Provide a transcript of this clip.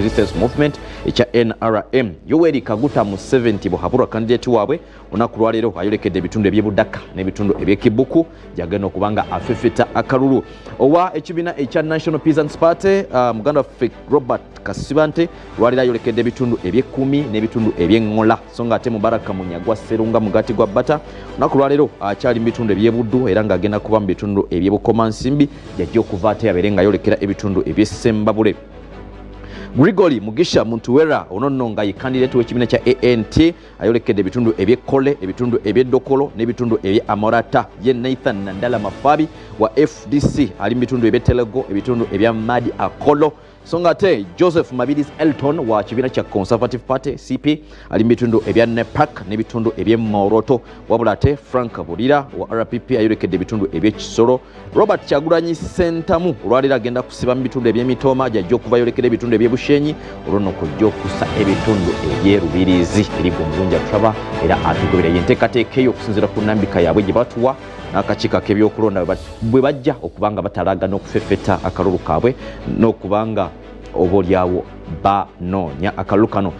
Resistance Movement ekya NRM, Yoweri Kaguta Museveni Buhabulwa, candidate waabwe, olunaku lwaleero ayolekedde ebitundu ebyebudaka n'ebitundu ebyekibuku gyagenda okuba nga afefeta akalulu. Owa ekibiina ekya National Peasants Party, muganda waffe Robert Kasibante, lwaleero ayolekedde ebitundu ebyekumi n'ebitundu ebyeŋŋola. So nga ate Mubaraka Munyagwa Serunga Mugati gwa Bata olunaku lwaleero akyali mu bitundu ebyebuddu era ng'agenda kuba mu bitundu ebyebukomansimbi, gyajja okuva ate abeere ng'ayolekera ebitundu ebyessembabule. Gregory Mugisha Muntuwera, ono nno nga ye candidate w'ekibiina kya ANT, ayolekedde ebitundu eby'Ekole, ebitundu eby'Eddokolo n'ebitundu ebye Amorata. Ye Nathan Nandala Mafabi wa FDC ali mu bitundu eby'Etelego, ebitundu ebya Madi Akolo. So nga ate Joseph Mabilis Elton wa kibiina kya Conservative Party, CP, ali mu bitundu ebya Nepak n'ebitundu eby'Emoroto. Wabula ate Frank Bulira wa RPP ayolekedde ebitundu eby'Ekisolo. Robert Kyagulanyi Sentamu olwaleero agenda kusiba mu bitundu eby'Emitooma, gyajja okuva yolekera ebitundu eby'Ebushenyi, olwo nno kujja okusa ebitundu eby'Erubirizi. Erigo omulungi atulaba era atugobera yenteekateeka eyo okusinziira ku nnambika yaabwe gye batuwa n'akakiiko ak'ebyokulonda bwe bajja okuba nga batalaga n'okufeffeta akalulu kaabwe n'okuba nga oba oliawo banoonya akalulu kano.